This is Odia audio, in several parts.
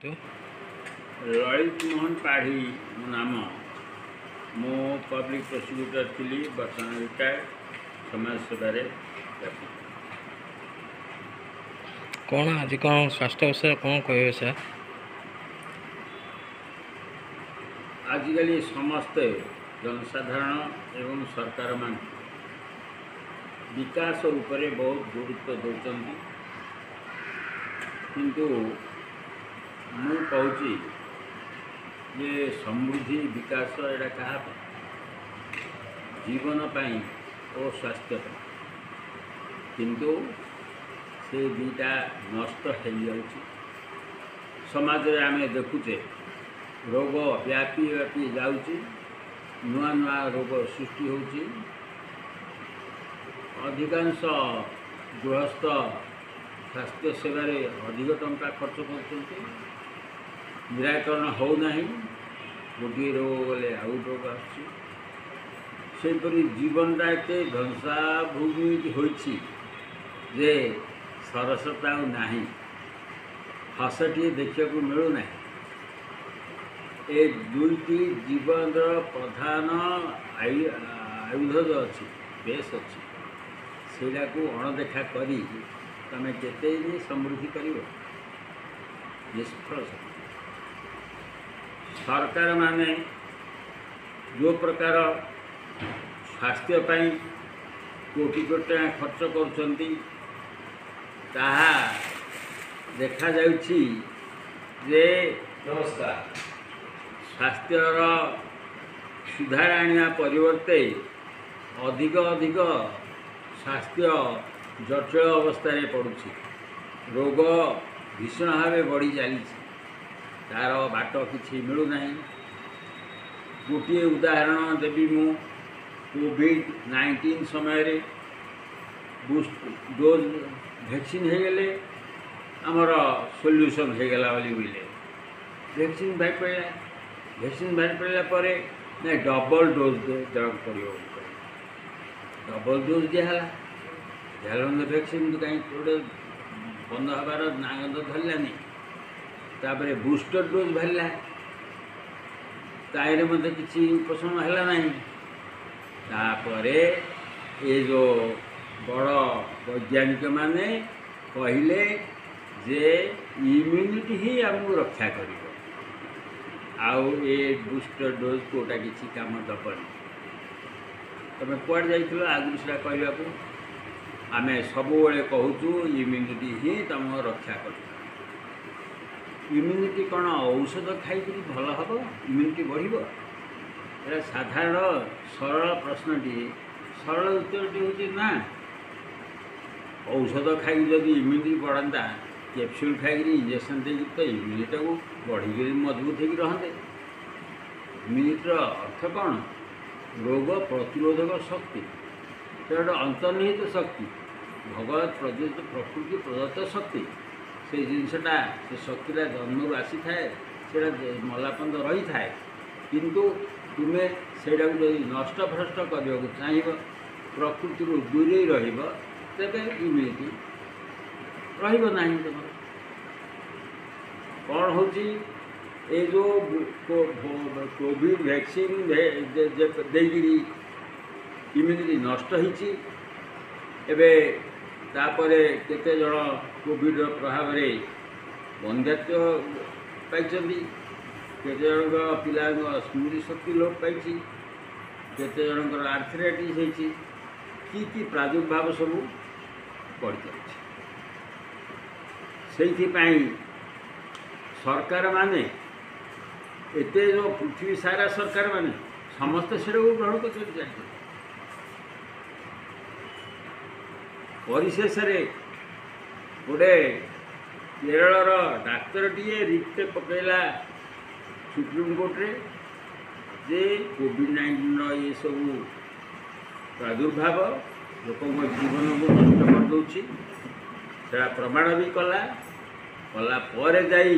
ଲଳିତ ମୋହନ ପାଢ଼ୀ ମୋ ନାମ। ମୁଁ ପବ୍ଲିକ୍ ପ୍ରସିକ୍ୟୁଟର ଥିଲି, ବର୍ତ୍ତମାନ ରିଟାୟାର୍ଡ଼, ସମାଜ ସେବାରେ ବ୍ୟାପୃତ। କ'ଣ ଆଜି କ'ଣ ସ୍ୱାସ୍ଥ୍ୟ ବିଷୟରେ କ'ଣ କହିବେ ସାର୍? ଆଜିକାଲି ସମସ୍ତେ ଜନସାଧାରଣ ଏବଂ ସରକାରମାନେ ବିକାଶ ଉପରେ ବହୁତ ଗୁରୁତ୍ୱ ଦେଉଛନ୍ତି, କିନ୍ତୁ ମୁଁ କହୁଛି ଯେ ସମୃଦ୍ଧି ବିକାଶ ଏଇଟା କାହା ପାଇଁ? ଜୀବନ ପାଇଁ ଓ ସ୍ୱାସ୍ଥ୍ୟ ପାଇଁ। କିନ୍ତୁ ସେ ଦୁଇଟା ନଷ୍ଟ ହେଇଯାଉଛି। ସମାଜରେ ଆମେ ଦେଖୁଛେ ରୋଗ ବ୍ୟାପି ବ୍ୟାପି ଯାଉଛି, ନୂଆ ନୂଆ ରୋଗ ସୃଷ୍ଟି ହେଉଛି। ଅଧିକାଂଶ ଗୃହସ୍ଥ ସ୍ୱାସ୍ଥ୍ୟ ସେବାରେ ଅଧିକ ଟଙ୍କା ଖର୍ଚ୍ଚ କରୁଛନ୍ତି, ନିରାକରଣ ହେଉନାହିଁ। ଗୋଟିଏ ରୋଗ ଗଲେ ଆଉ ଗୋଟେ ରୋଗ ଆସୁଛି। ସେହିପରି ଜୀବନଟା ଏତେ ଧ୍ୱଂସାଭୂମି ହୋଇଛି ଯେ ସରସତା ଆଉ ନାହିଁ, ହସଟିଏ ଦେଖିବାକୁ ମିଳୁନାହିଁ। ଏ ଦୁଇଟି ଜୀବନର ପ୍ରଧାନ ଆୟୁଧ ଅଛି, ବେଶ ଅଛି, ସେଇଟାକୁ ଅଣଦେଖା କରି ତୁମେ କେତେ ଦିନ ସମୃଦ୍ଧି କରିବ? ନିଷ୍ଫଳ। ସରକାରମାନେ ଯେଉଁ ପ୍ରକାର ସ୍ୱାସ୍ଥ୍ୟ ପାଇଁ କୋଟି କୋଟି ଟଙ୍କା ଖର୍ଚ୍ଚ କରୁଛନ୍ତି, ତାହା ଦେଖାଯାଉଛି ଯେ ନମସ୍କାର। ସ୍ୱାସ୍ଥ୍ୟର ସୁଧାର ଆଣିବା ପରିବର୍ତ୍ତେ ଅଧିକ ଅଧିକ ସ୍ୱାସ୍ଥ୍ୟ ଜଟିଳ ଅବସ୍ଥାରେ ପଡ଼ୁଛି। ରୋଗ ଭୀଷଣ ଭାବେ ବଢ଼ି ଚାଲିଛି, ତା'ର ବାଟ କିଛି ମିଳୁନାହିଁ। ଗୋଟିଏ ଉଦାହରଣ ଦେବି ମୁଁ। କୋଭିଡ଼-19 ସମୟରେ ବୁଷ୍ଟ ଡୋଜ୍ ଭ୍ୟାକ୍ସିନ୍ ହେଇଗଲେ ଆମର ସଲ୍ୟୁସନ୍ ହେଇଗଲା ବୋଲି ବୁଝିଲେ। ଭ୍ୟାକ୍ସିନ୍ ବାହାରି ପଡ଼ିଲା। ଭ୍ୟାକ୍ସିନ୍ ବାହାରି ପଡ଼ିଲା ପରେ ନାଇଁ, ଡବଲ୍ ଡୋଜ୍ ଦେବାକୁ ପଡ଼ିବ ବୋଲି କହିଲେ। ଡବଲ୍ ଡୋଜ୍ ଦିଆହେଲା। ଦିଆହେଲା, ଭ୍ୟାକ୍ସିନ୍ କାହିଁ ଗୋଟେ ବନ୍ଦ ହେବାର ନାଁ ଗନ୍ଧ ଧରିଲାନି। ତାପରେ ବୁଷ୍ଟର ଡୋଜ୍ ବାହାରିଲା, ତାହିଁରେ ମଧ୍ୟ କିଛି ଉପଶମ ହେଲା ନାହିଁ। ତାପରେ ଏ ଯେଉଁ ବଡ଼ ବୈଜ୍ଞାନିକମାନେ କହିଲେ ଯେ ଇମ୍ୟୁନିଟି ହିଁ ଆମକୁ ରକ୍ଷା କରିବ, ଆଉ ଏ ବୁଷ୍ଟର ଡୋଜ୍ କେଉଁଟା କିଛି କାମ ଦେବନି। ତୁମେ କୁଆଡ଼େ ଯାଇଥିଲ ଆଗରୁ ସେଇଟା କହିବାକୁ? ଆମେ ସବୁବେଳେ କହୁଛୁ ଇମ୍ୟୁନିଟି ହିଁ ତୁମ ରକ୍ଷା କରିବ। ଇମ୍ୟୁନିଟି କ'ଣ ଔଷଧ ଖାଇକରି ଭଲ ହେବ? ଇମ୍ୟୁନିଟି ବଢ଼ିବ? ଏଇଟା ସାଧାରଣ ସରଳ ପ୍ରଶ୍ନଟିଏ। ସରଳ ଉତ୍ତରଟି ହେଉଛି ନା। ଔଷଧ ଖାଇକି ଯଦି ଇମ୍ୟୁନିଟି ବଢ଼ନ୍ତା, କ୍ୟାପସୁଲ୍ ଖାଇକିରି ଇଞ୍ଜେକ୍ସନ୍ ଦେଇକି ତ ଇମ୍ୟୁନିଟିଟାକୁ ବଢ଼ିକିରି ମଜବୁତ ହେଇକି ରହନ୍ତେ। ଇମ୍ୟୁନିଟିର ଅର୍ଥ କ'ଣ? ରୋଗ ପ୍ରତିରୋଧକ ଶକ୍ତି। ସେଟା ଗୋଟେ ଅନ୍ତର୍ନିହିତ ଶକ୍ତି, ଭଗବତ ପ୍ରଦତ୍ତ, ପ୍ରକୃତି ପ୍ରଦତ୍ତ ଶକ୍ତି। ସେଇ ଜିନିଷଟା, ସେ ଶକ୍ତିଟା ଜନ୍ମରୁ ଆସିଥାଏ, ସେଇଟା ମଲା ପର୍ଯ୍ୟନ୍ତ ରହିଥାଏ। କିନ୍ତୁ ତୁମେ ସେଇଟାକୁ ଯଦି ନଷ୍ଟ ଭ୍ରଷ୍ଟ କରିବାକୁ ଚାହିଁବ, ପ୍ରକୃତିରୁ ଦୂରେଇ ରହିବ, ତେବେ ଇମ୍ୟୁନିଟି ରହିବ ନାହିଁ ତୁମର। କ'ଣ ହେଉଛି? ଏ ଯେଉଁ କୋଭିଡ଼ ଭ୍ୟାକ୍ସିନ୍ ଦେଇକିରି ଇମ୍ୟୁନିଟି ନଷ୍ଟ ହେଇଛି। ଏବେ ତାପରେ କେତେ ଜଣ କୋଭିଡ଼ର ପ୍ରଭାବରେ ବନ୍ଧ୍ୟାତ୍ୱ ପାଇଛନ୍ତି, କେତେ ଜଣଙ୍କ ପିଲାଙ୍କ ସ୍ମୃତି ଶକ୍ତି ଲୋପ ପାଇଛି, କେତେ ଜଣଙ୍କର ଆର୍ଥରାଇଟିସ୍ ହେଇଛି, କି କି ପ୍ରାଦୁର୍ଭାବ ସବୁ ବଢ଼ିଚାଲିଛି। ସେଇଥିପାଇଁ ସରକାରମାନେ ଏତେ ଯେଉଁ ପୃଥିବୀ ସାରା ସରକାରମାନେ ସମସ୍ତେ ସେଇଟାକୁ ଗ୍ରହଣ କରିଛନ୍ତି ଜାଣିଛନ୍ତି। ପରିଶେଷରେ ଗୋଟେ କେରଳର ଡାକ୍ତରଟିଏ ରିଟ୍ଟେ ପକାଇଲା ସୁପ୍ରିମକୋର୍ଟରେ ଯେ କୋଭିଡ଼-19ର ଏସବୁ ପ୍ରାଦୁର୍ଭାବ ଲୋକଙ୍କ ଜୀବନକୁ ନଷ୍ଟ କରିଦେଉଛି। ସେଟା ପ୍ରମାଣ ବି କଲା। କଲା ପରେ ଯାଇ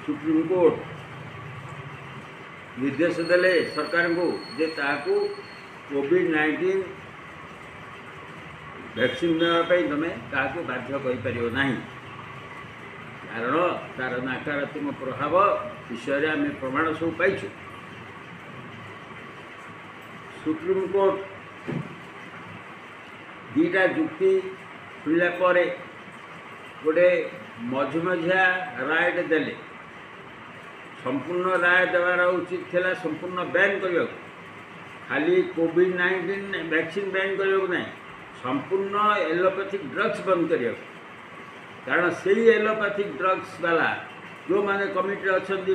ସୁପ୍ରିମକୋର୍ଟ ନିର୍ଦ୍ଦେଶ ଦେଲେ ସରକାରଙ୍କୁ ଯେ ତାହାକୁ କୋଭିଡ଼-19 ଭ୍ୟାକ୍ସିନ୍ ନେବା ପାଇଁ ତୁମେ କାହାକୁ ବାଧ୍ୟ କରିପାରିବ ନାହିଁ। କାରଣ ତା'ର ନକାରାତ୍ମକ ପ୍ରଭାବ ବିଷୟରେ ଆମେ ପ୍ରମାଣ ସବୁ ପାଇଛୁ। ସୁପ୍ରିମକୋର୍ଟ ଦୁଇଟା ଯୁକ୍ତି ଶୁଣିଲା ପରେ ଗୋଟେ ମଝିମଝିଆ ରାୟଟେ ଦେଲେ। ସମ୍ପୂର୍ଣ୍ଣ ରାୟ ଦେବାର ଉଚିତ ଥିଲା ସମ୍ପୂର୍ଣ୍ଣ ବ୍ୟାନ୍ କରିବାକୁ, ଖାଲି କୋଭିଡ଼-19 ଭ୍ୟାକ୍ସିନ୍ ବ୍ୟାନ୍ କରିବାକୁ ନାହିଁ, ସମ୍ପୂର୍ଣ୍ଣ ଏଲୋପାଥିକ୍ ଡ୍ରଗ୍ସ ବନ୍ଦ କରିବାକୁ। କାରଣ ସେଇ ଏଲୋପାଥିକ୍ ଡ୍ରଗ୍ସ ବାଲା ଯେଉଁମାନେ କମିଟିରେ ଅଛନ୍ତି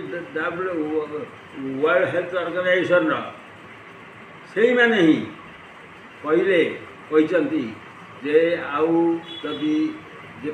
ୱାର୍ଲଡ଼ ହେଲ୍ଥ ଅର୍ଗାନାଇଜେସନ୍ର, ସେଇମାନେ ହିଁ କହିଛନ୍ତି ଯେ ଆଉ ଯଦି ଯେ